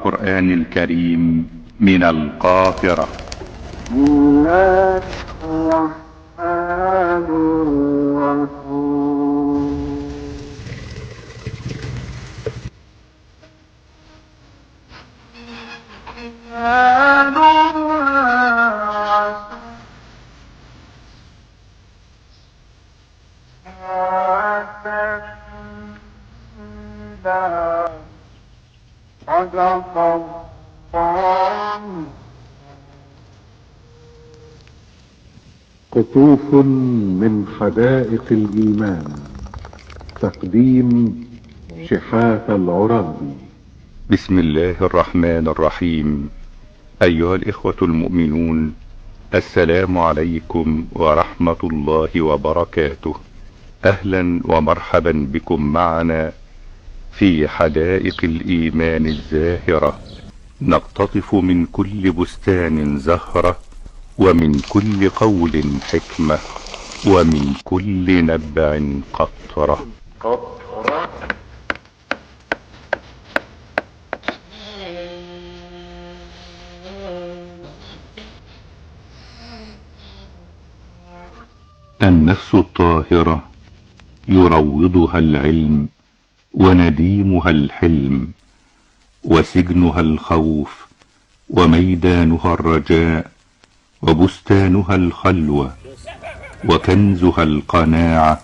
القرآن الكريم من القاهرة. قطوف من حدائق الإيمان. تقديم شحاتة العرابي. بسم الله الرحمن الرحيم. أيها الإخوة المؤمنون، السلام عليكم ورحمة الله وبركاته. أهلا ومرحبا بكم معنا في حدائق الإيمان الزاهرة. نقتطف من كل بستان زهرة، ومن كل قول حكمة، ومن كل نبع قطرة. النفس الطاهرة يروضها العلم، ونديمها الحلم، وسجنها الخوف، وميدانها الرجاء، وبستانها الخلوة، وكنزها القناعة،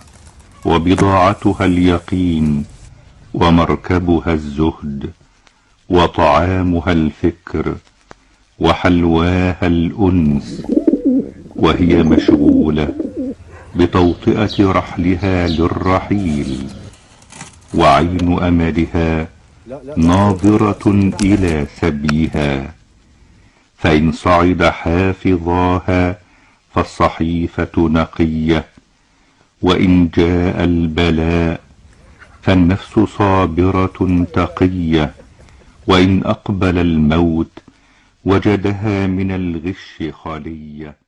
وبضاعتها اليقين، ومركبها الزهد، وطعامها الفكر، وحلواها الأنس. وهي مشغولة بتوطئة رحلها للرحيل، وعين أملها ناظرة إلى سبيها، فإن صعد حافظاها فالصحيفة نقية، وإن جاء البلاء فالنفس صابرة تقية، وإن أقبل الموت وجدها من الغش خالية.